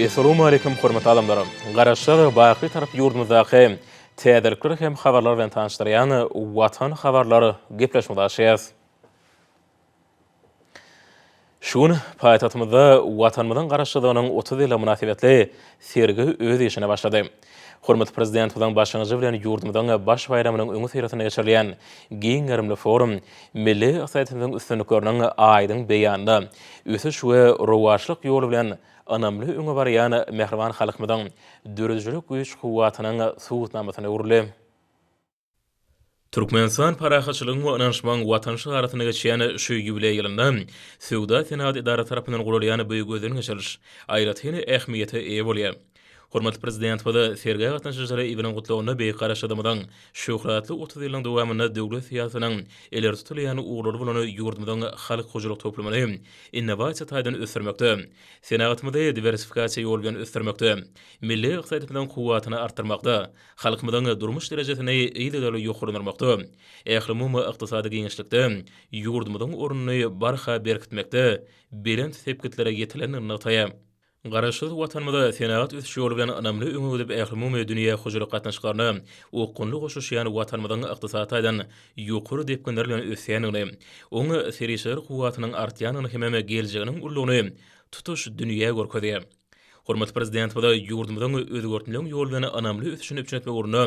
Essalawmaleýkim hormatly adamlar! Garaşsyz, baky Bitarap ýurdumyzdaky täzelikler hem habarlar bilen tanyşdyrýan Watan habarlar gepleşigimizi açýarys. Şu gün paýtagtymyzda Watanymyzyň Garaşsyzlygynyň 30 ýyllygy mynasybetli sergi öz işine başlady. Hormatly Prezidentimiziň başlangyjy bilen ýurdumyzyň baş baýramynyň öňüsyrasynda geçirilýän giň gerimli forum milli ykdysadyýetimiziň üstünlikleriniň aýdyň beýanyna, ösüş we rowaçlyk ýoly bilen ynamly öňe barýan mähriban halkymyzyň döredijilik güýç-kuwwatynyň subutnamasyna öwrüldi. Türkmenistan parahatçylygyň we ynanyşmagyň Watany şygarasynda geçýän şu ýubileý ýylynda Söwda-senagat edarasy tarapyndan guralýan bu gözden geçiriş aýratyn ähmiýete eýe bolýar. Hormatly Prezidentimiz sergä gatnaşyjylara iberen Gutlagynda Beýik Garaşsyzlygymyzyň şöhratly 30 ýylynyň dowamynda döwlet syýasatynyň ileri tutulýan ugurlary bolan ýurdumyzyň halk hojalyk toplumyny innowasiýa taýdan ösdürmekde, senagatymyzy diwersifikasiýa ýoly bilen ösdürmekde, milli ykdysadyýetimiziň kuwwatyny artdyrmakda, Halkymyzyň durmuş derejesini yzygiderli ýokarlandyrmakda, ählumumy ykdysady giňişlikde ýurdumyzyň ornuny barha berkitmekde belent sepgitlere ýetilendigini nygtaýar. Garaşsyz Watanymyz senagat ösüş ýoly bilen ynamly öňe gidip, ählumumy dünýä hojalyk gatnaşyklaryna okgunly goşulyşýan Watanymyzyň ykdysady taýdan ýokary depginler bilen ösýändigini, oň serişdeler kuwwatynyň artýandygyny hemem geljeginiň uludygyny tutuş dünýä görkezýär. Hormatly Prezidentimiz ýurdumyzyň özgertmeleň ýoly bilen ynamly ösüşini üpjün etmek ugrunda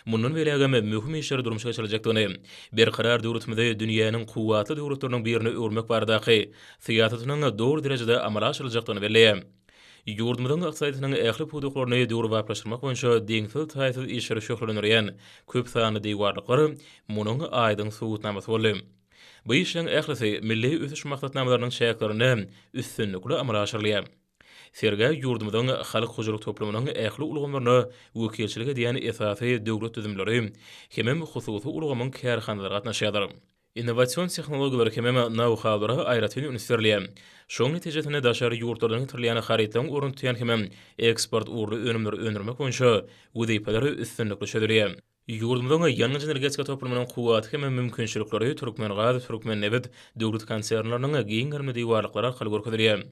mundan beýlägem möhüm işleri durmuşa geçiriljekdigini, Berkarar döwletimizi dünýäniň kuwwatly döwletleriniň birine öwürmek baradaky syýasatynyň doly derejede amala aşyryljakdygyny belleýär. Ýurdumyzyň ykdysadyýetiniň ähli pudaklaryny döwrebaplaşdyrmak boýunça deňsiz-taýsyz işleri şöhlelendirýän köp sanly diwarlyklar munuň aýdyň subutnamasy boldy. Bu işleriň ählisi milli ösüş maksatnamalarynyň çäklerinde üstünlikli amala aşyrylýar. Sergä ýurdumyzyň halk hojalyk toplumynyň ähli ulgamlaryna wekilçilik edýän esasy döwlet düzümleri hemem hususy ulgamyň kärhanalary gatnaşýarlar. Innowasion tehnologiýalara hemem nou-haulara aýratyn üns berilýär. Şonuň netijesinde daşary ýurtlardan getirilýän harytlaryň ornuny tutýan hemem eksport ugurly önümleri öndürmek boýunça wezipeler üstünlikli çözülýär. Ýurdumyzyň ýangyç-energetika toplumynyň kuwwaty hem mümkinçilikleri Türkmengaz, Türkmennebit döwlet konsernleriniň giň gerimli diwarlyklary arkaly görkezilýär.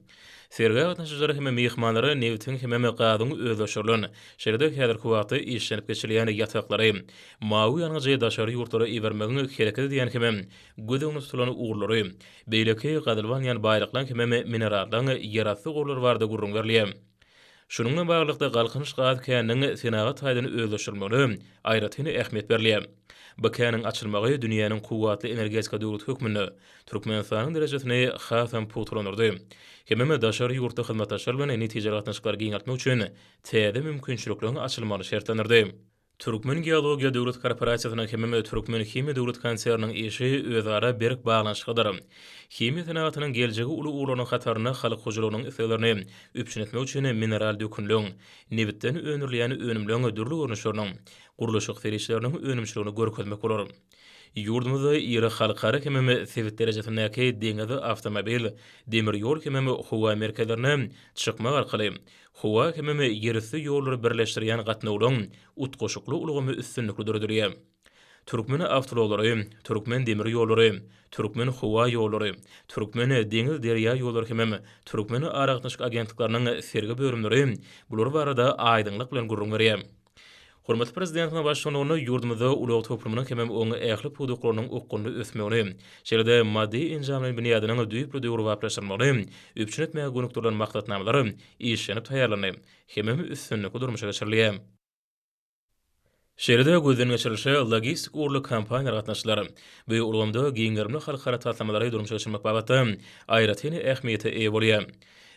Sergä gatnaşyjylara hem myhmanlara nebitiň hemem gazyň özleşdirilen, şeýle-de häzirki wagtda işlenip geçilýän ýataklary, mawy ýangyjy daşary ýurtlara ibermegiň hereket edýän hemem göz öňünde tutulan ugurlary, beýleki gazylyp alynýan baýlyklaryň hemem minerallaryň ýerasty gorlary barada gürrüň berilýär. Şunuň bilen baglylykda, Galkynyş gaz käniniň senagat taýdan özleşdirilmegine aýratyn ähmiýet berilýär. Bu käniň açylmagy dünýäniň kuwwatly energetika döwleti hökmünde Türkmenistanyň derejesini hasam pugtalandyrdy. Hemem daşary ýurtly hyzmatdaşlar bilen netijeli gatnaşyklary giňeltmek üçin täze mümkinçilikleriň açylmagyny şertlendirdi. Türkmengeologiýa döwlet korporasiýasynyň hemem Türkmenhimiýa döwlet konserniniň işi özara berk baglanyşyklydyr. Himiýa senagatynyň geljegi uly ugurlarynyň hatarynda halk hojalygynyň isleglerini üpjün etmek üçin mineral dökünleň, nebitden öndürilýän önümleň dürli görnüşleriniň, gurluşyk serişdeleriniň önümçiligini görkezmek bolar. Ýurdumyzda iri halkara hemem sebit derejesindäki deňiz, awtomobil, demir ýol hemem howa merkezlerine çykmak arkaly howa hemem ýerüsti ýollary birleşdirýän gatnawlaryň utgaşykly ulgamy üstünlikli döredilýär. Türkmen awtoulaglary, türkmen demir ýollary, türkmen howa ýollary, türkmen deňiz-derýa ýollary hemem türkmen aragatnaşyk agentlikleriniň sergi bölümleri bular barada aýdyňlyk bilen gürrüň berýär. Hormatly Prezidentimiziň baştutanlygynda ýurdumyzda ulag toplumynyň hemem oň ähli pudaklarynyň okgunly ösmegini, şeýle-de maddy-enjamlaýyn binýadynyň düýpli döwrebaplaşdyrylmagyny üpjün etmäge gönükdirilen maksatnamalar işlenip taýýarlandy hemem üstünlikli durmuşa geçirilýär. Şeýle-de gözden geçirilişe logistik ugurly kompaniýalar gatnaşdylar. Bu ulgamda giň gerimli halkara taslamalary durmuşa geçirmek babatda aýratyn ähmiýete eýe bolýar.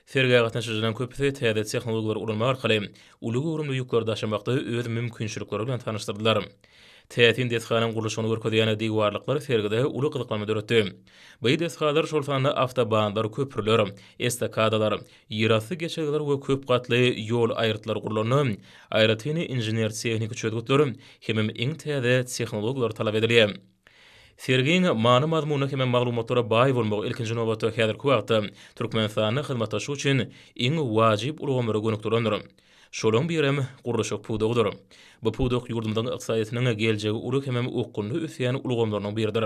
Sergä gatnaşyjylaryň köpüsi täze tehnologiýalary ulanmak arkaly uly göwrümli ýükleri daşamakda öz mümkinçilikleri bilen tanyşdyrdylar. Täsin desganyň gurluşygyny görkezýän diwarlyklar sergide uly gyzyklanma döretdi. Bu desgalar, şol sanda awtobanlar, köprüler, estakadalar, ýerasty geçelgeler we köp gatly ýol aýrytlary gurlanda, aýratyn inžener-tehniki çözgütler hemem iň täze tehnologiýalar talap edilýär. Sergiň many-mazmuna hemem maglumatlara baý bolmagy ilkinji nobatda häzirki wagtda Türkmenistanda hyzmatdaşlyk üçin iň wajyp ulgamlara gönükdirilendir. Şolaryň birem gurluşyk pudagydyr. Bu pudak ýurdumyzyň ykdysadyýetiniň geljegi uly hemem okgunly ösýän ulgamlarynyň biridir.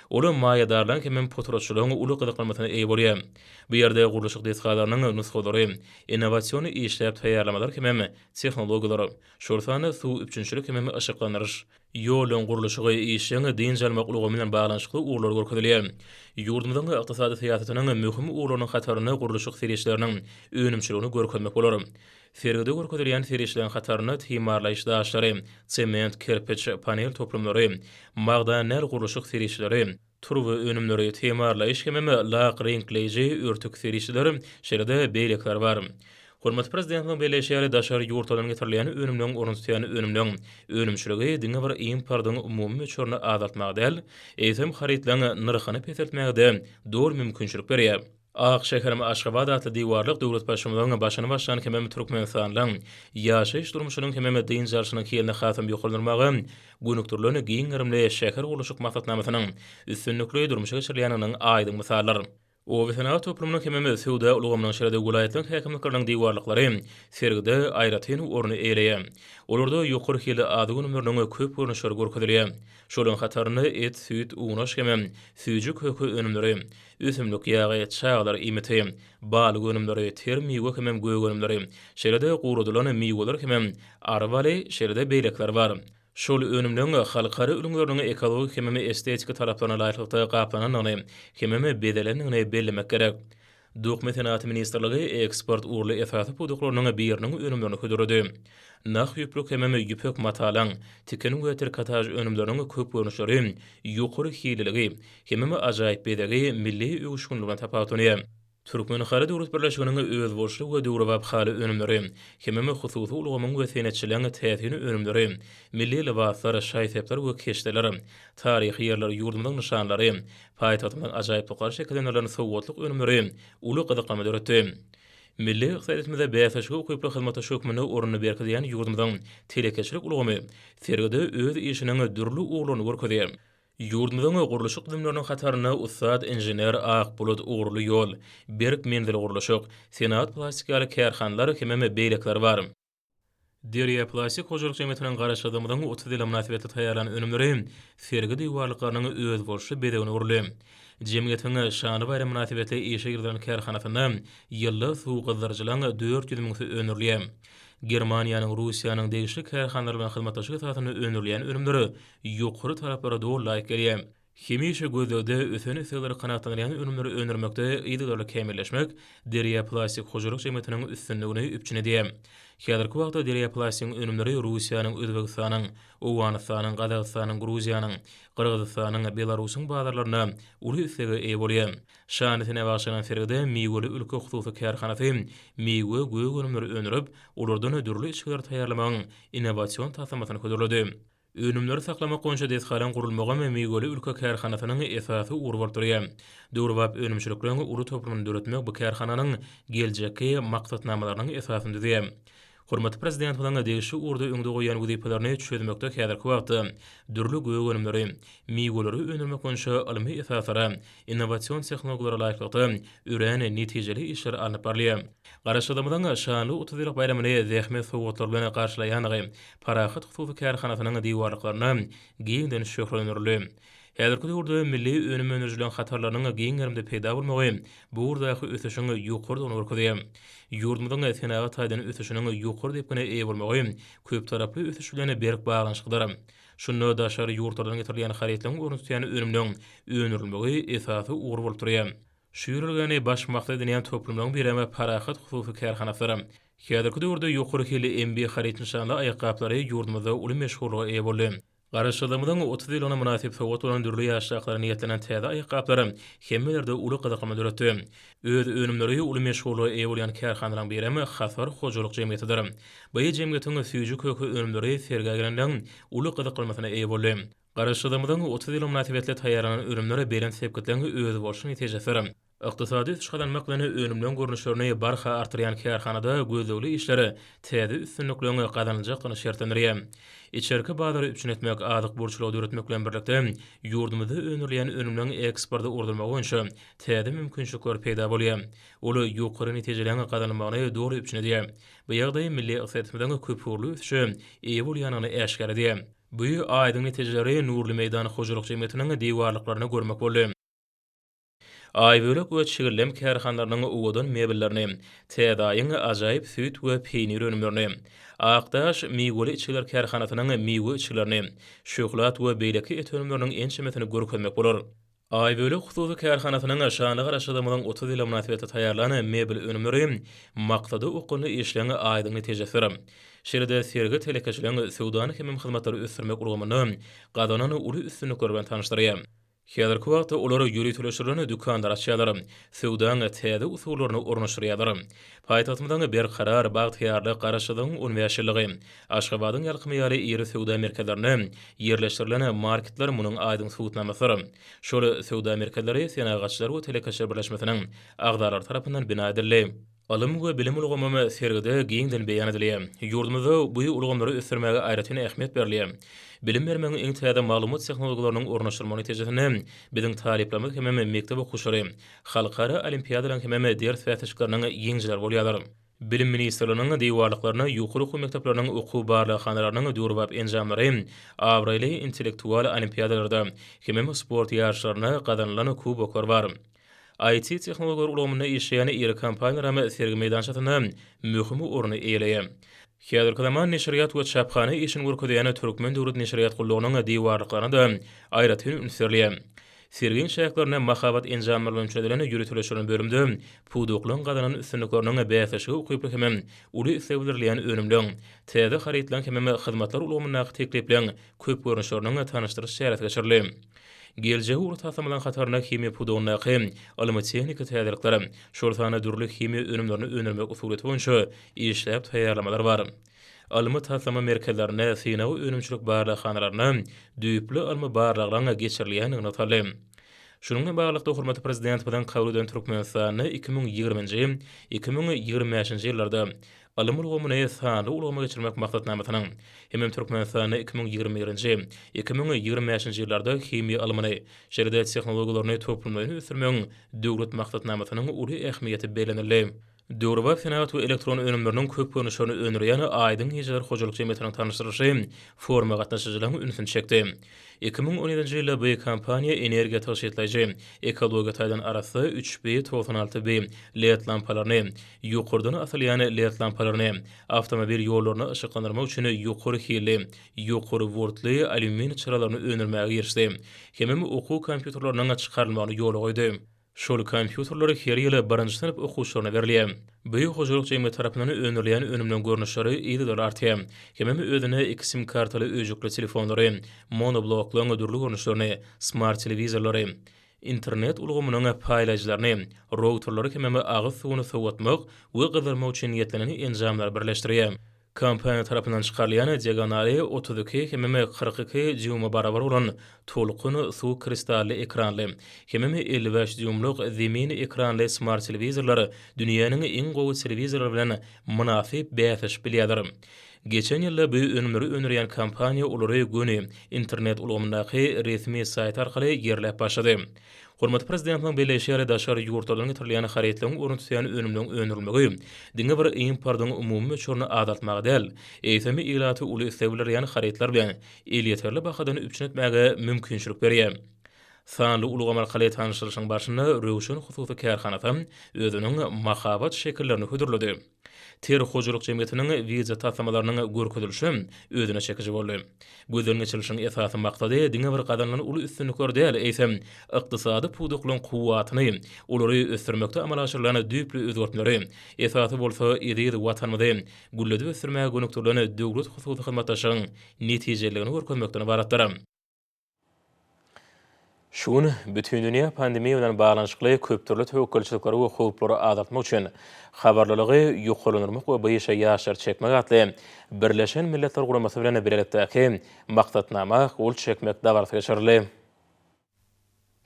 Ol maýadarlaryň hemem potratçylaryň uly gyzyklanmasyna eýe bolýar. Bu ýerde gurluşyk desgalarynyň nusgalary, innowasion işläp taýýarlamalar hemem tehnologiýalar, şol sanda suw üpjünçilik hemem yşyklandyryş, ýollaryň gurluşygy, işjeň dynç almak ulgamy bilen baglanyşykly ugurlar görkezilýär. Ýurdumyzyň ykdysady syýasatynyň möhüm ugurlarynyň hatarynda gurluşyk serişdeleriniň önümçiligini görkezmek bolar. Sergide görkezilýän serişdeleriň hatarynda timarlaýyş daşlary, sement, kerpiç, panel toplumlary, magdan däl gurluşyk serişdeleri, turba önümleri, timarlaýyş hemem lak reňkleýji örtük serişdeler, şeýle-de beýlekiler bar. Hormatly Prezidentimiziň belleýşi ýaly, daşary ýurtlardan getirilýän önümleriň ornuny tutýan önümleriň önümçiligi diňe bir importyň umumy möçberini azaltmaga däl, eýsem harytlaryň nyrhyny peseltmäge-de doly mümkinçilik berýär. Ak şäherim Aşgabat atly diwarlyk döwlet Baştutanynyň başyny başlan hemem türkmenistanlylaryň ýaşaýyş-durmuşynyň hemem dynç alşynyň hilini hasam ýokarlandyrmaga gönükdirilen giň gerimli şähergurluşyk maksatnamasynyň üstünlikli durmuşa geçirilýändiginiň aýdyň mysalydyr. Obasenagat toplumynyň hemem söwda ulgamynyň şeýle-de welaýatlaryň häkimlikleriniň diwarlyklary sergide aýratyn orny eýeleýär. Olarda ýokary hilli azyk önümleriniň köp görnüşleri görkezilýär. Şolaryň hatarynda et, süýt, unaş hemem süýji-köke önümleri, ösümlik ýagy, çagalar iýmiti, balyk önümleri, ter miwe hemem gök önümleri, şeýle-de guradylan miweler hemem ary baly, şeýle-de beýlekiler bar. Şol önümleň halkara ülňüleriniň ekologik hemem estetiki talaplaryna laýyklykda gaplanandygyny hemem bezelendigini bellemek gerek. Dokma senagaty ministrligi eksport ugurly esasy pudaklarynyň biriniň önümlerini hödürledi. Nah ýüplük hemem ýüpek matalaň, tikin we trikotaž önümleriniň köp görnüşleri ýokary hilliligi hemem ajaýyp bezegi milli öwüşginligi bilen tapawutlanýar. Türkmenhaly döwlet birleşiginiň özboluşly we döwrebap haly önümleri hemem hususy ulgamyň we senetçiligiň täsin önümleri, milli lybaslar, şaý-sepler we keşdeler, taryhy ýerler, ýurdumyzyň nyşanlary, Paýtagtymyzyň ajaýyplyklary şekillendirilen sowgatlyk önümleri uly gyzyklanma döretdi. Milli ykdysadyýetimizde bäsleşige ukyply hyzmatdaş hökmünde ornuny berkidýän ýurdumyzyň telekeçilik ulgamy sergide öz işiniň dürli ugurlaryny görkezýär. Ýurdumyzyň gurluşyk düzümleriniň hatarynda Ussat inžener, Ak bulut, Ugurly ýol, Berk menzil gurluşyk, Senagat plastik ýaly kärhanalar hemem beýlekiler bar. Derýa plastik hojalyk jemgyýetiniň Garaşsyzlygymyzyň 30 ýyllygy mynasybetli taýýarlan önümleri sergi diwarlyklarynyň özboluşly bezegine öwrüldi. Jemgyýetiň şanly baýram mynasybetli işe girizilen kärhanasynda ýylda suw gyzdyryjylaryň 400 müňüsi öndürilýär. Germaniýanyň, Russiýanyň degişli kärhanalary bilen hyzmatdaşlyk esasynda öndürilýän önümler ýokary talaplara doly laýyk gelýär. Hemişe gözlegde ösen islegleri kanagatlandyrýan önümleri öndürmekde yzygiderli kämilleşmek Derýa Plastik hojalyk jemgyýetiniň üstünligini üpjün edýär. Häzirki wagtda Derýa Plastigiň önümleri Russiýanyň, Özbegistanyň, Owganystanyň, Gazagystanyň, Gruziýanyň, Gyrgyzystanyň, Belarusyň bazarlarynda uly islege eýe bolýar. Şanly senä bagyşlanan sergide Miweli ülke hususy kärhanasy miwe, gök önümleri öndürip, olardan dürli içgileri taýýarlamagyň innowasion taslamasyny hödürledi. Önümleri saklamak boýunça desgalaryň gurulmagam Miweli ülke kärhanasynyň esasy ugry bolup durýar. Döwrebap önümçilikleriň uly toplumyny döretmek bu kärhananyň geljekki maksatnamalarynyň esasyny düzýär. Hormatly Prezidentimiziň degişli ugurda öňde goýýan wezipelerini çözmekde häzirki wagtda dürli gök önümleri, miweleri öndürmek boýunça ylmy esaslara, innowasion tehnologiýalara laýyklykda örän netijeli işler alnyp barylýar. Garaşsyzlygymyzyň şanly 30 ýyllyk baýramyny zähmet sowgatlary bilen garşylaýandygy Parahat hususy kärhanasynyň diwarlyklarynda giňden şöhlelendirildi. Häzirki döwürde milli önüm öndürijileriň hatarlarynyň giň gerimde peýda bolmagy bu ugurdaky ösüşiň ýokarydygyny görkezýär. Ýurdumyzyň senagat taýdan ösüşiniň ýokary depgine eýe bolmagy köptaraply ösüş bilen berk baglanyşyklydyr. Şunda daşary ýurtlardan getirilýän harytlaryň ornuny tutýan önümleriň öndürilmegi esasy ugur bolup durýar. Şu ýörelgäni baş maksat edinýän toplumlaryň birem Parahat hususy kärhanasydyr. Häzirki döwürde ýokary hilli MB haryt nyşanly aýakgaplary ýurdumyzda uly meşhurlyga eýe boldy. Garaşsyzlygymyzyň 30 ýyllygyna mynasyp sowgat bolan dürli ýaşdakylara niýetlenen täze aýakgaplar hemmelerde uly gyzyklanma döretdi. Öz önümleri uly meşhurlyga eýe bolýan kärhanalaryň birem Hasar hojalyk jemgyýetidir. Bu jemgyýetiň süýji-köke önümleri sergä gelenleriň uly gyzyklanmasyna eýe boldy. Garaşsyzlygymyzyň 30 ýyllygy mynasybetli taýýarlanan önümler belent sepgitleriň özboluşly netijesidir. Ykdysady ösüş gazanmak bilen önümleň görnüşlerini barha artdyrýan kärhanada gözlegli işler täze üstünlikleriň gazanyljakdygyny şertlendirýär. Içerki bazary üpjün etmek, azyk bolçulygy döretmek bilen birlikde, ýurdumyzda öndürilýän önümleň eksporta ugradylmagy boýunça täze mümkinçilikler peýda bolýar. Ol ýokary netijeleriň gazanylmagyny doly üpjün edýär. Bu ýagdaý milli ykdysadyýetimiziň köpugurly ösüşe eýe bolýandygyny äşgär edýär. Bu aýdyň netijeleri Nurly meýdan hojalyk jemgyýetiniň diwarlyklarynda görmek boldy. Aýbölek we Çigildem kärhanalarynyň owadan mebellerini, Täze Aýyň ajaýyp süýt we peýnir önümlerini, Akdaş miweli içgiler kärhanasynyň miwe içgilerini, şöhlat we beýleki et önümleriniň ençemesini görkezmek bolar. Aýbölek hususy kärhanasynyň şanly Garaşsyzlygymyzyň 30 ýyllygy mynasybetli taýýarlan mebel önümleri maksada okgunly işleň aýdyň netijesidir. Şeýle-de sergi telekeçiligiň söwdany hemem hyzmatlary ösdürmek ulgamynda gazanan uly üstünlikleri bilen tanyşdyrýar. Häzirki wagtda olar ýöriteleşdirilen dükanlar açýarlar, söwdaň täze usullaryny ornaşdyrýarlar. Paýtagtymyzyň Berkarar, Bagtyýarlyk, Garaşsyzlygyň on bäş ýyllygy, Aşgabadyň ýalkymy ýaly iri söwda merkezlerinde ýerleşdirilen marketler munuň aýdyň subutnamasydyr. Şol söwda merkezleri Senagatçylar we telekeçiler birleşmesiniň agzalary tarapyndan bina edildi. Ylym we bilim ulgamam sergide giňden beýan edilýär. Ýurdumyzda bu ulgamlary ösdürmäge aýratyn ähmiýet berilýär. Bilim bermegiň iň täze maglumat tehnologiýalarynyň ornaşdyrylmagy netijesinde biziň talyplarymyz hemem mekdep okuwçylary halkara olimpiadalaryň hemem ders bäsleşikleriniň ýeňijileri bolýarlar. Bilim ministrliginiň diwarlyklarynda ýokary okuw mekdepleriniň okuw barlaghanalarynyň döwrebap enjamlary, abraýly intellektual olimpiadalarda hemem sport ýaryşlarynda gazanylan kuboklar bar. IT-tehnologiýalar ulgamynda işleýän iri kompaniýalaram sergi meýdançasynda möhüm orny eýeleýär. Häzirki zaman neşirýat we çaphana işini görkezýän Türkmen döwlet neşirýat gullugynyň diwarlyklaryna-da aýratyn üns berilýär. Sergiň çäklerinde mahabat enjamlary bilen üpjün edilen ýöriteleşdirilen bölümde pudaklaryň gazanan üstünlikleriniň bäsleşige ukyply hemem uly isleg bildirilýän önümleň, täze harytlaryň hemem hyzmatlar ulgamyndaky teklipleriň köp görnüşleriniň tanyşdyryş çäresi geçirildi. Geljegi uly taslamalaryň hatarynda himiýa pudagyndaky ylmy-tehniki täzelikler, şol sanda dürli himiýa önümlerini öndürmek usulyýeti boýunça işläp taýýarlamalar bar. Ylmy-taslama merkezlerinde, synag-önümçilik barlaghanalarynda düýpli ylmy barlaglaryň geçirilýändigi nygtaldy. Şunuň bilen baglylykda, hormatly Prezidentimiziň kabul eden Türkmenistanda 2020-nji, 2025-nji ýyllarda Ylym ulgamyny sanly ulgama geçirmek maksatnamasynyň hemem Türkmenistanda 2021-nji, 2025-nji ýyllarda himiýa ylmyny, şeýle-de tehnologiýalaryny toplumlaýyn ösdürmegiň Döwlet maksatnamasynyň uly ähmiýeti bellenildi. Döwrebap senagat we elektron önümleriniň köp görnüşlerini öndürýän Aýdyň gijeler hojalyk jemgyýetiniň tanyşdyrylyşy foruma gatnaşyjylaryň ünsüni çekdi. 2017-nji ýylda bu kompaniýa energiýa tygşytlaýjy, ekologiýa taýdan arassa üç B 96 B led lampalaryny, ýokardan asylýan led lampalaryny, awtomobil ýollaryny yşyklandyrmak üçin ýokary hilli, ýokary woltly alýumin çyralaryny öndürmäge girişdi. Hemem okuw kompýuterleriniň çykarylmagyny ýola goýdy. Şol kompýuterler her ýyl birinji synp okuwçylaryna berilýär. Bu hojalyk jemgyýeti tarapyndan öndürilýän önümleriň görnüşleri yzygiderli artýar. Hemem özünde iki sim kartaly öýjükli telefonlary, monobloklaryň dürli görnüşlerini, smart telewizorlary, Internet ulgamynyň paýlaýjylaryny, routerleri hemem agyz suwuny sowatmak we gyzdyrmak üçin niýetlenen enjamlary birleşdirýär. Kompaniýa tarapyndan çykarylýan diagonaly 32 hemem 42 dýuýma barabar bolan tolkun suw kristally ekranly hemem 55 dýuýmlyk zemin ekranly smart telewizorlar dünýäniň iň gowy telewizorlary bilen mynasyp bäsleşip bilýärler. Geçen ýylda bu önümleri öndürýän kompaniýa olary göni internet ulgamyndaky resmi saýty arkaly ýerläp başlady. Hormatly Prezidentimiziň belleýşi ýaly, daşary ýurtlardan getirilýän harytlaryň ornuny tutýan önümleriň öndürilmegi diňe bir importyň umumy möçberini azaltmaga däl, eýsem, ilaty uly isleg bildirýän harytlar bilen elýeterli bahadan üpjün etmäge mümkinçilik berýär. Sanly ulgam arkaly tanyşdyrylyşyň barşynda Röwşen hususy kärhanasy özüniň mahabat şekillerini hödürledi. Ter hojalyk jemgyýetiniň wideo taslamalarynyň görkezilişi özüne çekiji boldy. Gözden geçirilişiň esasy maksady diňe bir gazanylan uly üstünlikler däl, eýsem, ykdysady pudaklaryň kuwwatyny, olary ösdürmekde amala aşyrylan düýpli özgertmeleri, esasy bolsa eziz Watanymyzy gülledip ösdürmäge gönükdirilen döwlet-hususy hyzmatdaşlygyň netijeliligini görkezmekden ybaratdyr. Şu gün bütindünýä pandemiýa bilen baglanyşykly köpdürli töwekgelçilikleri we howplary azaltmak üçin habarlylygy ýokarlandyrmak we bu işe ýaşlary çekmek atly Birleşen Milletler Guramasy bilen bilelikdäki maksatnama gol çekmek dabarasy geçirildi.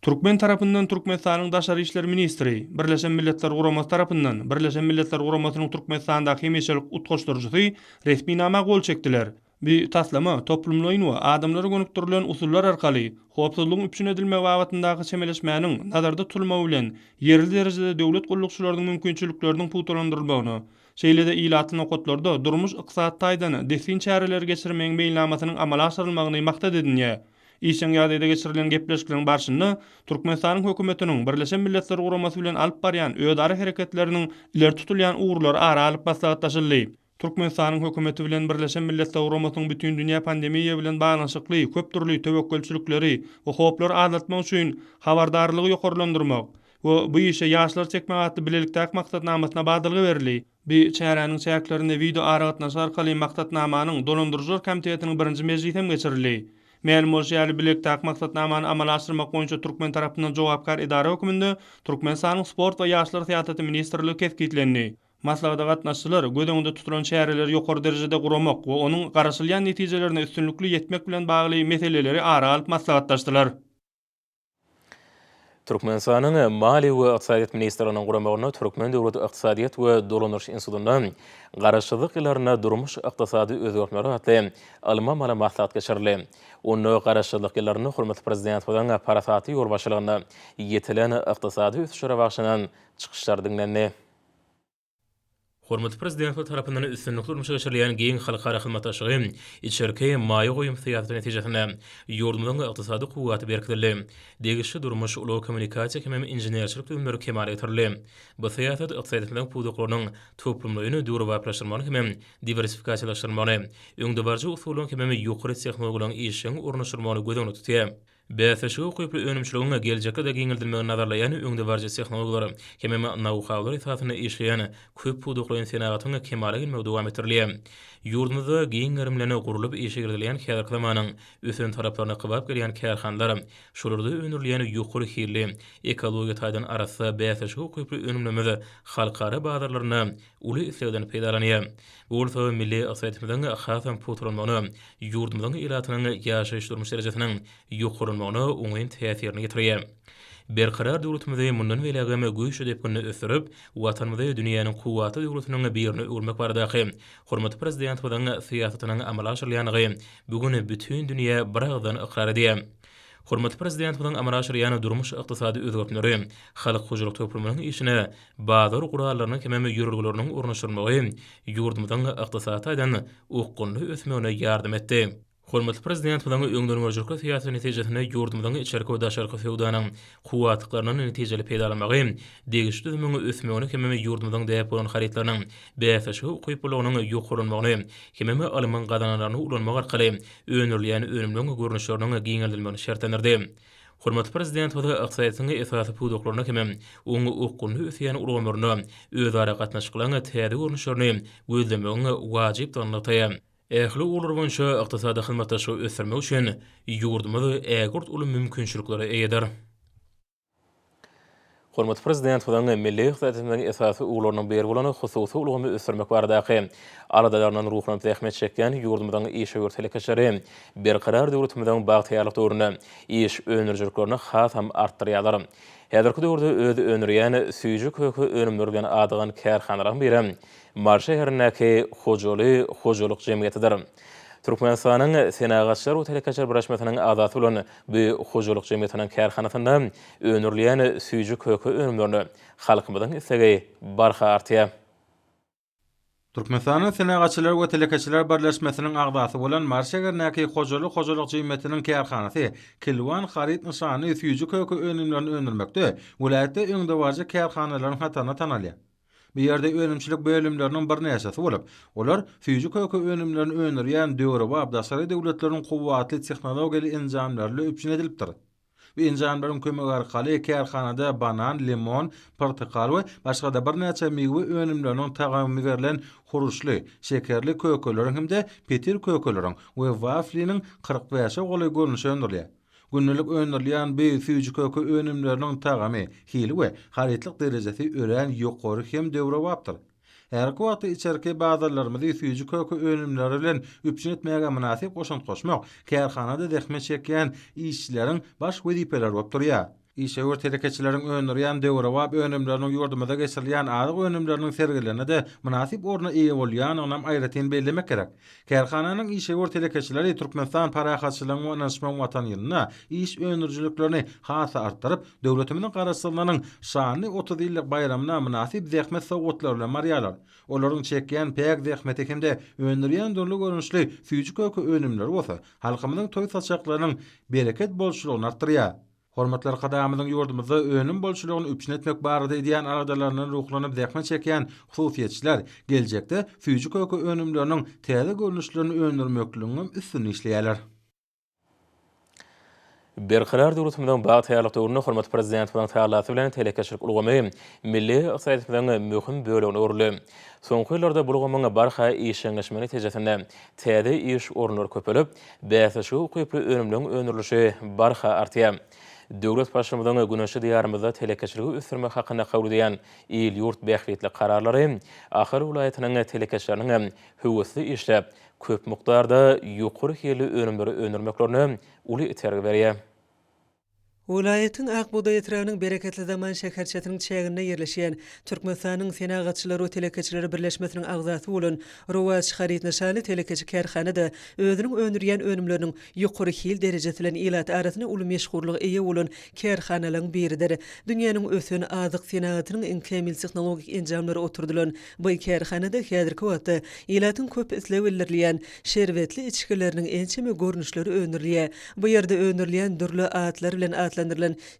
Türkmen tarapyndan Türkmenistanyň daşary işler ministri, Birleşen Milletler Guramasy tarapyndan Birleşen Milletler Guramasynyň Türkmenistandaky hemişelik utgaşdyryjysy resminama gol çekdiler. Bu taslama toplumlaýyn we adamlara gönükdirilen usullar arkaly howpsuzlygyň üpjün edilmegi babatyndaky çemeleşmäniň nazarda tutulmagy bilen ýerli derejede döwlet gullukçylarynyň mümkinçilikleriniň pugtalandyrylmagyna, şeýle-de ilatly nokatlarda durmuş-ykdysady taýdan dessin çäreleri geçirmegiň meýilnamasynyň amala aşyrylmagyny maksat edinýär. Işjeň ýagdaýda geçirilen gepleşikleriň barşynda Türkmenistanyň Hökümetiniň Birleşen Milletler Guramasy bilen alyp barýan özara hereketleriniň ileri tutulýan ugurlary ara alyp maslahatlaşyldy. Türkmenistanyň Hökümeti bilen Birleşen Milletler Guramasynyň bütindünýä pandemiýa bilen baglanyşykly köp dürli töwekgelçilikleri we howplary azaltmak üçin habardarlygy ýokarlandyrmak we bu işe ýaşlary çekmek atly bilelikdäki maksatnamasyna badalga berildi. Bu çäräniň çäklerinde wideo aragatnaşyk arkaly maksatnamanyň Dolandyryjylar komitetiniň birinji mejlisi hem geçirildi. Mälim bolşy ýaly, bilelikdäki maksatnamany amala aşyrmak boýunça türkmen tarapyndan jogapkär edara hökmünde Türkmenistanyň Sport we ýaşlar syýasaty ministrligi kesgitlendi. Maslahata gatnaşyjylar göz öňünde tutulan çäreleri ýokary derejede guramak we onuň garaşylýan netijelerine üstünlikli ýetmek bilen bagly meseleleri ara alyp maslahatlaşdylar. Türkmenistanyň Maliýe we ykdysadyýet ministrliginiň guramagynda Türkmen döwlet ykdysadyýet we dolandyryş institutynda Garaşsyzlyk ýyllarynda durmuş-ykdysady özgertmeler atly ylmy-amaly maslahat geçirildi. Onda Garaşsyzlyk ýyllarynda hormatly Prezidentimiziň parasatly ýolbaşçylygynda ýetilen ykdysady ösüşlere bagyşlanan çykyşlar diňlendi. Hormatly Prezidentimiz tarapyndan üstünlikli durmuşa geçirilýän giň halkara hyzmatdaşlygy, içerki maýa goýum syýasaty netijesinde ýurdumyzyň ykdysady kuwwaty berkidildi. Degişli durmuş, ulag-kommunikasiýa hemem inženerçilik düzümleri kemala getirildi. Bu syýasat ykdysadyýetimiziň pudaklarynyň toplumlaýyn döwrebaplaşdyrylmagyny hemem diwersifikasiýalaşdyrylmagyny, öňdebaryjy usullaryň hemem ýokary tehnologiýalaryň işjeň ornaşdyrylmagyny göz öňünde tutýar. Bäsleşige ukyply önümçiligiň geljekde-de giňeldilmegini nazarlaýan öňdebaryjy tehnologiýalar hemem nou-haular esasynda işleýän köp pudaklaýyn senagatyň kemala gelmegi dowam etdirilýär. Ýurdumyzda giň gerim bilen gurlup işe girizilýän häzirki zamanyň ösen talaplaryna kybap gelýän kärhanalar, şolarda öndürilýän ýokary hilli, ekologiýa taýdan arassa, bäsleşige ukyply önümlerimiz halkara bazarlarynda uly islegden peýdalanýar. Bu bolsa milli ykdysadyýetimiziň hasam pugtalanmagyna, ýurdumyzyň ilatynyň ýaşaýyş-durmuş derejesiniň ýokarlanmagyna oňyn täsirini ýetirýär. Berkarar döwletimizi mundan beýlägem güýçli depginde ösdürip, Watanymyzy dünýäniň kuwwatly döwletiniň birine öwürmek baradaky hormatly Prezidentimiziň syýasatynyň amala aşyrylýandygy bu gün bütin dünýä biragyzdan ykrar edýär. Hormatly Prezidentimiziň amala aşyrýan durmuş-ykdysady özgertmeleri halk hojalyk toplumynyň işine bazar gurallarynyň hemem ýörelgeleriniň ornaşdyrylmagy ýurdumyzyň ykdysady taýdan okgunly ösmegine ýardam etdi. Hormatly Prezidentimiziň öňdengörüjilikli syýasaty netijesinde ýurdumyzyň içerki we daşarky söwdanyň kuwwatlyklaryndan netijeli peýdalanmagy, degişli düzümiň ösmegini hemem ýurdumyzyň däp bolan harytlarynyň bäsleşige ukyplylygynyň ýokarlanmagyny hemem ylmyň gazananlaryny ulanmak arkaly öndürilýän önümleriň görnüşleriniň giňeldilmegini şertlendirdi. Hormatly Prezidentimiz ykdysadyýetiň esasy pudaklarynda hemem oň okgunly ösýän ulgamlarynda özara gatnaşyklaryň täze görnüşlerini gözlemegiň wajypdygyny nygtaýar. Ähli ugurlar boýunça ykdysady hyzmatdaşlygy ösdürmek üçin ýurdumyz ägirt uly mümkinçiliklere eýedir. Hormatly Prezidentimiziň milli ykdysadyýetimiziň esasy ugurlarynyň biri bolan hususy ulgamy ösdürmek baradaky aladalaryndan ruhlanyp zähmet çekýän ýurdumyzyň işewür telekeçileri Berkarar döwletimiziň bagtyýarlyk döwründe iş öndürijiliklerini hasam artdyrýarlar. Häzirki döwürde öz öndürýän süýji-köke önümleri bilen adygan kärhanalaryň biri Mary şäherindäki Hojaly hojalyk jemgyýetidir. Türkmenistanyň Senagatçylar we telekeçiler birleşmesiniň agzasy bolan bu hojalyk jemgyýetiniň kärhanasynda öndürilýän süýji-köke önümlerine halkymyzyň islegi barha artýar. Türkmenistanyň Senagatçylar we telekeçiler birleşmesiniň agzasy bolan Mary şägerindäki Hojaly hojalyk jemgyýetiniň kärhanasy Kilwan haryt nyşanly süýji-köke önümlerini öndürmekde welaýatda öňdebaryjy kärhanalaryň hatarynda tanalýar. Bu ýerde önümçilik bölümleriniň birnäçesi bolup, olar süýji-köke önümlerini öndürýän döwrebap daşary döwletleriň kuwwatly tehnologiýaly enjamlary bilen üpjün edilipdir. Bu enjamlaryň kömegi arkaly kärhanada banan, limon, pyrtykal we başga-da birnäçe miwe önümleriniň tagamy berlen huruşly, şekerli kökeleriň hem-de petir kökeleriň we wafliniň 45-e golaý görnüşi öndürilýär. Gündelik öndürilýän bu süýji-köke önümleriniň tagamy, hili we harytlyk derejesi örän ýokary hem döwrebapdyr. Häzirki wagtda içerki bazarlarymyzy süýji-köke önümleri bilen üpjün etmäge mynasyp goşant goşmak kärhanada zähmet çekýän işçileriň baş wezipeleri bolup durýar. Işewür telekeçileriň öndürýän döwrebap önümleriniň ýurdumyzda geçirilýän azyk önümleriniň sergilerinde-de mynasyp orna eýe bolýandygynam aýratyn bellemek gerek. Kärhananyň işewür telekeçileri Türkmenistan parahatçylygyň we ynanyşmagyň Watany ýylynda iş öndürijiliklerini has-da artdyryp, döwletimiziň Garaşsyzlygynyň şanly 30 ýyllyk baýramyna mynasyp zähmet sowgatlary bilen barýarlar. Olaryň çekýän päk zähmeti hem-de öndürýän dürli görnüşli süýji-köke önümleri bolsa halkymyzyň toý saçaklarynyň bereket bolçulygyny artdyrýar. Hormatly Arkadagymyzyň ýurdumyzda önüm bolçulygyny üpjün etmek barada edýän aladalaryndan ruhlanyp zähmet çekýän hususyýetçiler geljekde süýji-köke önümleriniň täze görnüşlerini öndürmekligiňem üstünde işleýärler. Berkarar döwletimiziň bagtyýarlyk döwründe hormatly Prezidentimiziň tagallasy bilen telekeçilik ulgamy milli ykdysadyýetimiziň möhüm bölegine öwrüldi. Soňky ýyllarda bu ulgamyň barha işjeňleşmegi netijesinde täze iş orunlary köpelip, bäsleşige ukyply önümleriň öndürilişi barha artýar. Döwlet Baştutanynyň güneşli Diýarymyzda telekeçiligi ösdürmek hakynda kabul edýän il-ýurt bähbitli kararlary Ahal welaýatynyň telekeçileriniň hem höwesli işläp, köp mukdarda ýokary hilli önümleri öndürmeklerine uly itergi berýär. Welaýatyň Ak bugdaý etrabynyň Bereketli zaman şäherçesiniň çäginde ýerleşýän Türkmenistanyň Senagatçylar we telekeçiler birleşmesiniň agzasy bolan Rowaç haryt nyşanly telekeçi kärhana-da özüniň öndürýän önümleriniň ýokary hil derejesi bilen ilat arasynda uly meşhurlyga eýe bolan kärhanalaryň biridir. Dünýäniň ösen azyk senagatynyň iň kämil tehnologik enjamlary oturdylan Bu kärhanada häzirki wagtda ilatyň köp isleg bildirilýän şerbetli içgileriniň ençeme görnüşleri öndürilýär. Bu ýerde öndürilýän dürli atlar bilen atlandyrylan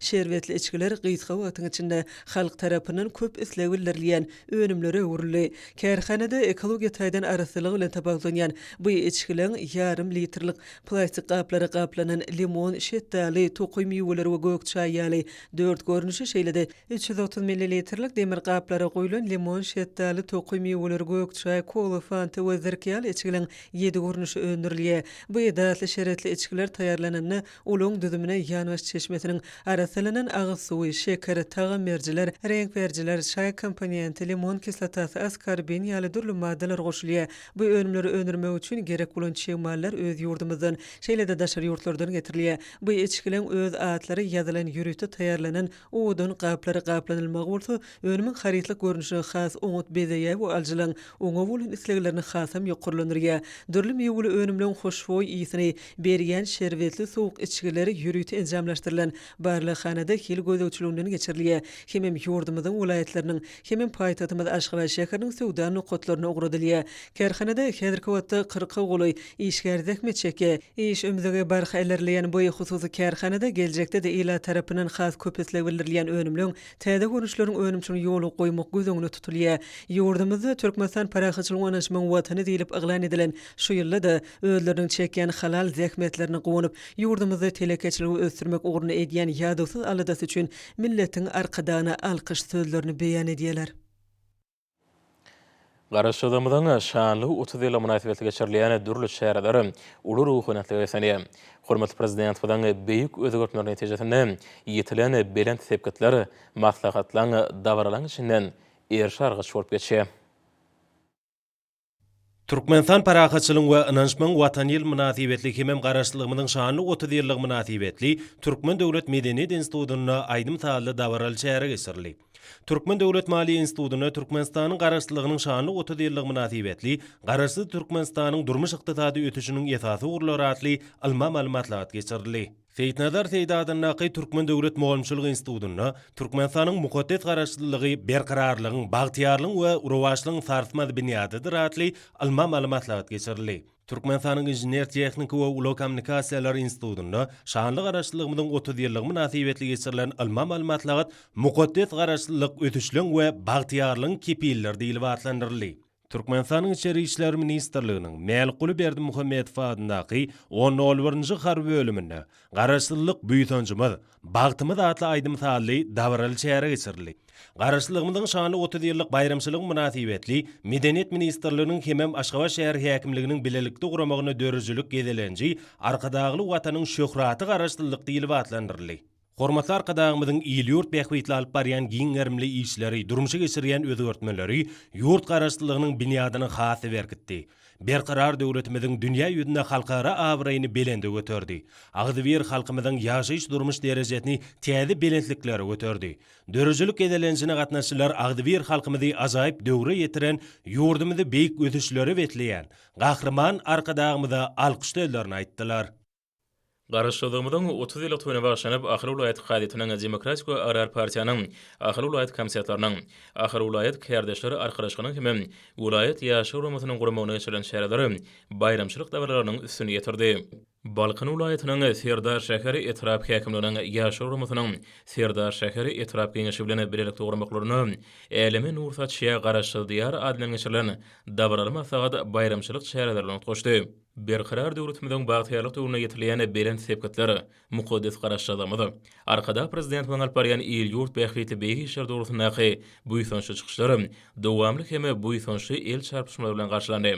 şerbetli içgiler gysga wagtyň içinde halk tarapyndan köp isleg bildirilýän önümlere öwrüldi. Kärhanada ekologiýa taýdan arassalygy bilen tapawutlanýan bu içgileriň ýarym litrlik plastik gaplara gaplanan limon, şetdaly, tokaý miweleri we gök çaý ýaly dört görnüşi, şeýle-de 330 millilitrlik demir gaplara guýlan limon, şetdaly, tokaý miweleri, gök çaý, kola, fanta we zirk ýaly içgileriň ýedi görnüşi öndürilýär. Bu datly şeretli içgiler taýýarlananda, olaryň düzümine ýangyç çeşmesiniň arassalanan agyz suwy, şeker, tagam berijiler, reňk berijiler, çaý komponenti, limon kislotasy, askorbin ýaly dürli maddalar goşulýar. Bu önümleri öndürmek üçin gerek bolan çig mallar öz ýurdumyzdan, şeýle-de daşary ýurtlardan getirilýär. Bu içgileriň öz atlary ýazylan ýörite taýýarlanan Owadan gaplara gaplanylmagy bolsa, önümiň harytlyk görnüşini has oňat bezeýär we alyjylaryň oňa bolan isleglerini hasam ýokarlandyrýar. Dürli miweli önümleň hoşboý ysyny berýän şerbetli sowuk içgiler ýörite enjamlaşdyrylan barlaghanada hil gözegçiliginden geçirilýär hemem ýurdumyzyň welaýatlarynyň hemem paýtagtymyz Aşgabat şäheriniň söwda nokatlaryna ugradylýar. Kärhanada häzirki wagtda kyrka golaý işgär zähmet çekýär. Iş ümzügi barha ilerleýän bu hususy kärhanada geljekde-de ilat tarapyndan has köp isleg bildirilýän önümleň täze görnüşleriniň önümçiligini ýola goýmak göz öňünde tutulýar. Ýurdumyzda Türkmenistan parahatçylygyň we ynanyşmagyň Watany diýlip yglan edilen şu ýylda-da özleriniň çekýän halal zähmetlerine guwanyp, ýurdumyzda telekeçiligi ösdürmek ugrunda edýän ýadawsyz aladasy üçin milletiň Arkadagyna alkyş sözlerini beýan edýärler. Garaşsyzlygymyzyň şanly 30 ýyllygy mynasybetli geçirilýän dürli çäreler uly ruhubelentlige beslenýär. Hormatly Prezidentimiziň beýik özgertmeleri netijesinde ýetilen belent sepgitler maslahatlaryň, dabaralaryň içinden eriş-argaç bolup geçýär. Türkmenistan parahatçylygyň we ynanyşmagyň Watany ýyly mynasybetli hemem Garaşsyzlygymyzyň şanly 30 ýyllygy mynasybetli Türkmen döwlet medeniýet institutynda aýdym-sazly dabaraly çäre geçirildi. Türkmen döwlet maliýe institutynda Türkmenistanyň Garaşsyzlygynyň şanly 30 ýyllygy mynasybetli Garaşsyz Türkmenistanyň durmuş-ykdysady ösüşiniň esasy ugurlary atly ylmy-amaly maslahat geçirildi. Seýitnazar Seýdi adyndaky Türkmen döwlet mugallymçylyk institutynda Türkmenistanyň mukaddes Garaşsyzlygy berkararlygyň, bagtyýarlygyň we rowaçlygyň sarsmaz binýadydyr atly ylmy-amaly maslahat geçirildi. Türkmenistanyň Inžener-tehniki we ulag kommunikasiýalary institutynda şanly Garaşsyzlygymyzyň 30 ýyllygy mynasybetli geçirilen ylmy-amaly maslahat Mukaddes Garaşsyzlyk ösüşleň we bagtyýarlygyň kepilidir diýlip atlandyryldy. Türkmenistanyň Içeri işler ministrliginiň Mälikguly Berdimuhamedow adyndaky on nol birinji harby bölüminde Garaşsyzlyk buýsanjymyz, bagtymyz atly aýdym-sazly dabaraly çäre geçirildi. Garaşsyzlygymyzyň şanly 30 ýyllyk baýramçylygy mynasybetli Medeniýet ministrliginiň hemem Aşgabat şäher häkimliginiň bilelikde guramagynda döredijilik gezelenji Arkadagly Watanyň şöhraty Garaşsyzlyk diýlip atlandyryldy. Hormatly Arkadagymyzyň il-ýurt bähbitli alyp barýan giň gerimli işleri, durmuşa geçirýän özgertmeleri ýurt Garaşsyzlygynyň binýadyny has-da berkitdi. Berkarar döwletimiziň dünýä ýüzünde halkara abraýyny belende göterdi. Agzybir halkymyzyň ýaşaýyş-durmuş derejesini täze belentliklere göterdi. Döredijilik gezelenjine gatnaşyjylar agzybir halkymyzy ajaýyp döwre ýetiren, ýurdumyzy beýik ösüşlere besleýän Gahryman Arkadagymyza alkyş sözlerini aýtdylar. Garaşsyzlygymyzyň 30 ýyllyk toýuna bagyşlanyp, Ahal welaýat kazyýetiniň, Demokratik we agrar partiýanyň Ahal welaýat komitetleriniň, Ahal welaýat kärdeşler arkalaşygynyň hem welaýat Ýaşlar guramasynyň guramagynda geçirilen çäreler baýramçylyk dabaralarynyň üstüni ýetirdi. Balkan welaýatynyň Serdar şäher etrap häkimliginiň Ýaşlar guramasynyň Serdar şäher etrap Geňeşi bilen bilelikde guramaklarynda Äleme nur saçýar Garaşsyz Diýar ady bilen geçirilen dabaraly maslahat baýramçylyk çäreleri bilen utgaşdy. Berkarar döwletimiziň bagtyýarlyk döwründe ýetilýän belent sepgitler, mukaddes Garaşsyzlygymyz, Arkadag Prezidentimiziň alyp barýan il-ýurt bähbitli beýik işleri dogrusyndaky buýsançly çykyşlar dowamly hem buýsançly el çarpyşmalar bilen garşylandy.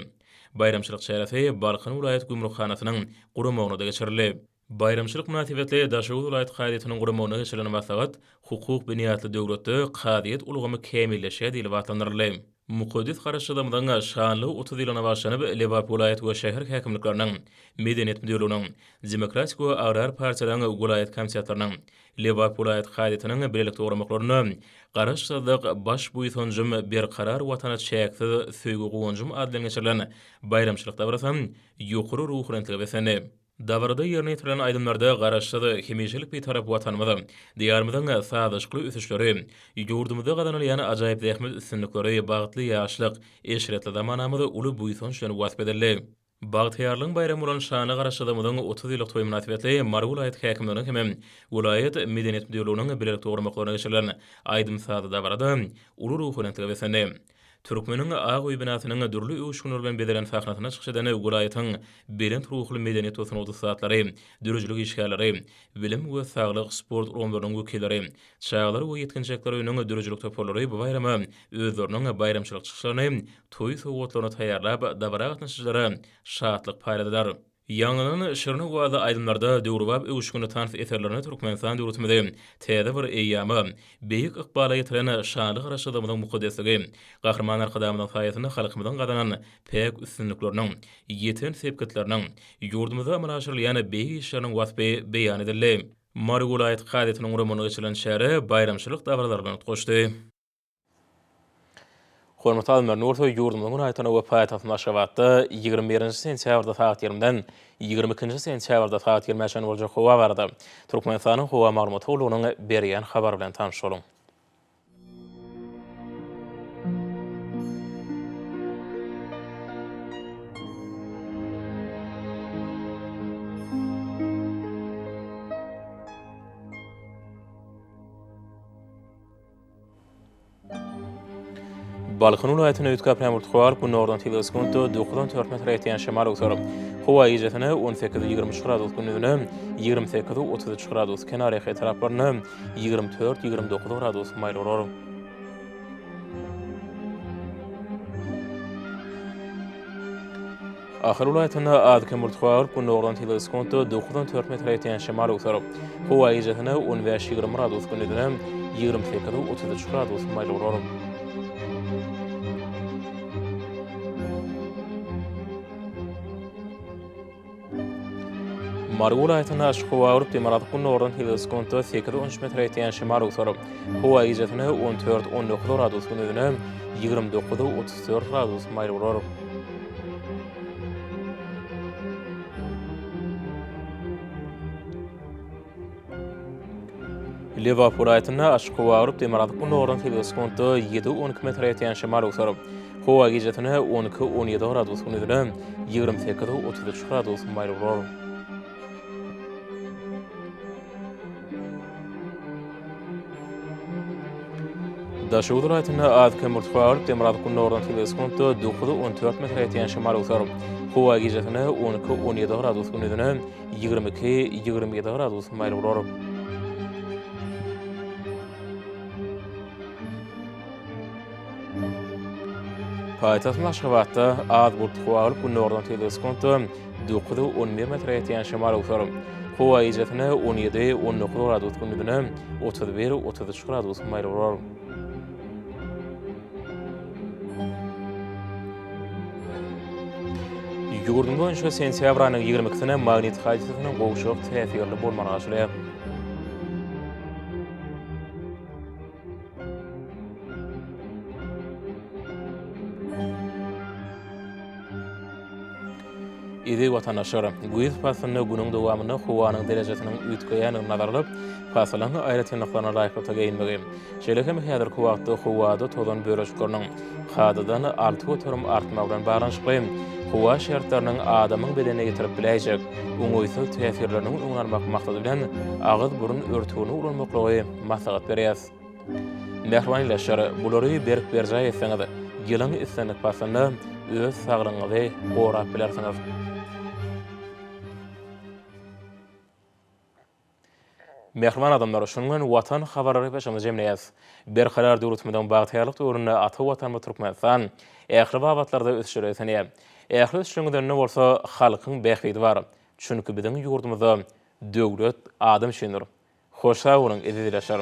Baýramçylyk çäresi Balkan welaýat gümrükhanasynyň guramagynda geçirildi. Baýramçylyk mynasybetli Daşoguz welaýat kazyýetiniň guramagynda geçirilen maslahat Hukuk binýatly döwletde kazyýet ulgamy kämilleşýär diýlip atlandyryldy. Mukaddes Garaşsyzlygymyzyň şanly 30 ýyllygyna bagyşlanyp, Lebap welaýat we şäher häkimlikleriniň, Medeniýet müdirliginiň, Demokratik we agrar partiýalaryň welaýat komitetleriniň, Lebap welaýat kazyýetiniň bilelikde guramaklarynda Garaşsyzlyk, baş buýsanjym, berkarar Watana çäksiz söýgi-guwanjym ady bilen geçirilen baýramçylyk dabarasy ýokary ruhubelentlige beslendi. Dabarada ýerine ýetirilen aýdymlarda Garaşsyz, hemişelik Bitarap Watanymyz, Diýarymyzyň sazlaşykly ösüşleri, ýurdumyzda gazanylýan ajaýyp zähmet üstünlikleri, bagtly ýaşlyk, eşretli zamanamyz uly buýsanç bilen wasp edildi. Bagtyýarlygyň baýramy bolan şanly Garaşsyzlygymyzyň 30 ýyllyk toýy mynasybetli Mary welaýat häkimliginiň hem welaýat Medeniýet müdirliginiň bilelikde guramaklarynda geçirilen aýdym-sazly dabara-da uly ruhubelentlige beslendi. Türkmeniň ak öýi binasynyň dürli öwüşginler bilen bezelen sahnasynda çykyş eden welaýatyň belent ruhly medeniýet we sungat ussatlary, döredijilik işgärleri, bilim we saglyk, sport ulgamlarynyň wekilleri, çagalar we ýetginjekler öýüniň döredijilik toparlary bu baýrama özleriniň baýramçylyk çykyşlaryny, toý sowgatlaryny taýýarlap, dabara gatnaşyjylara şatlyk paýladylar. Ýaňlanan şirin owazly aýdymlarda, döwrebap öwüşginli tans eserlerinde Türkmenistan döwletimizi täze bir eýýama, beýik ykbala ýetiren şanly Garaşsyzlygymyzyň mukaddesligi, Gahryman Arkadagymyzyň saýasynda halkymyzyň gazanan päk üstünlikleriniň, ýeten sepgitleriniň, ýurdumyzda amala aşyrylýan beýik işleriniň waspy beýan edildi. Mary welaýat kazyýetiniň guramagynda geçirilen çäre baýramçylyk dabaralary bilen utgaşdy. Hormatly alymlar, indi bolsa ýurdumyzyň welaýatlarynda we paýtagtymyz Aşgabatda 21-nji sentýabrda sagat ýigrimden 22-nji sentýabrda sagat ýigrimä çenli boljak howa barada Türkmenistanyň Howa maglumat gullugynyň berýän habary bilen tanyş boluň. Balkan welaýatynda üýtgäp ýagmyr turar, günordan tizligi sekuntda dokuzdan dört metre ýetýän şemal öwser. Howa gijesine on sekiz, 23 gradus, gündizine 28, 33 gradus, kenarýaka etraplarynda 24, 29 gradus maýyl bolar. Ahal welaýatynda az-kem bulut garyp, günordan tizligi sekuntda dokuzdan dört metre ýetýän şemal öwser. Howa gijesine on bäş-ýigrimi gradus, gündizine 28, 33 gradus maýyl bolar. Mary welaýatynda açyk howa bolup, demirgazyk-gündogardan tizligi sekuntda sekiz-on üç metre ýetýän şemal öwser. Howa gijesine on dört-on dokuz gradus, gündizine 29, 34 gradus maýyl bolar. Lebap welaýatynda açyk howa bolup, demirgazyk-gündogardan tizligi sekuntda ýedi-on iki metre ýetýän şemal öwser. Howa gijesine on iki-on ýedi gradus, gündizine 28-33 gradus maýyl bolar. Daşoguz welaýatynda az-kem bulut garyp, demirgazyk-gündogardan tizligi sekuntda dokuz-on dört metre ýetýän şemal öwser. Howa gijesine on iki-on ýedi gradus, gündizine 22, 27 gradus maýyl bolar. Paýtagtymyz Aşgabatda az bulutly howa bolup, günordan tizligi sekuntda 9-11 metre ýetýän şemal öwser. Howa gijesine 17-19 gradus, gündizine 31-33 gradus maýyl bolar. Ýurdumyz boýunça sentýabr aýynyň 22-sine magnit hadysasynyň gowşak täsirli bolmagyna garaşylýar. Eziz watandaşlar, güýz paslynda günüň dowamynda howanyň derejesiniň üýtgeýändigini nazara alyp, pasylyň aýratynlyklaryna laýyklykda geýinmegi, şeýle hem häzirki wagtda howada tozan bölejikleriniň kadadan 6% artmagy bilen baglanyşykly howa şertleriniň adamyň bedenine ýetirip biläýjek oňaýsyz täsirleriniň öňüni almak maksady bilen agyz-burun örtügini ulanmaklygy maslahat berýäris. Mähriban ildeşler, bulary berk berjaý etseňiz, ýylyň islendik paslynda öz saglygyňyzy gorap bilersiňiz. Mähriban adamlar, şunuň bilen Watan habarlary gepleşigimizi jemleýäris. Berkarar döwletimiziň bagtyýarlyk döwründe ata Watanymyz Türkmenistan ähli babatlarda ösüşlere beslenýär. Ähli ösüşleriň özeninde bolsa halkyň bähbidi bar. Çünki biziň ýurdumyzda döwlet adam üçindir. Hoş sag boluň, eziz ildeşler!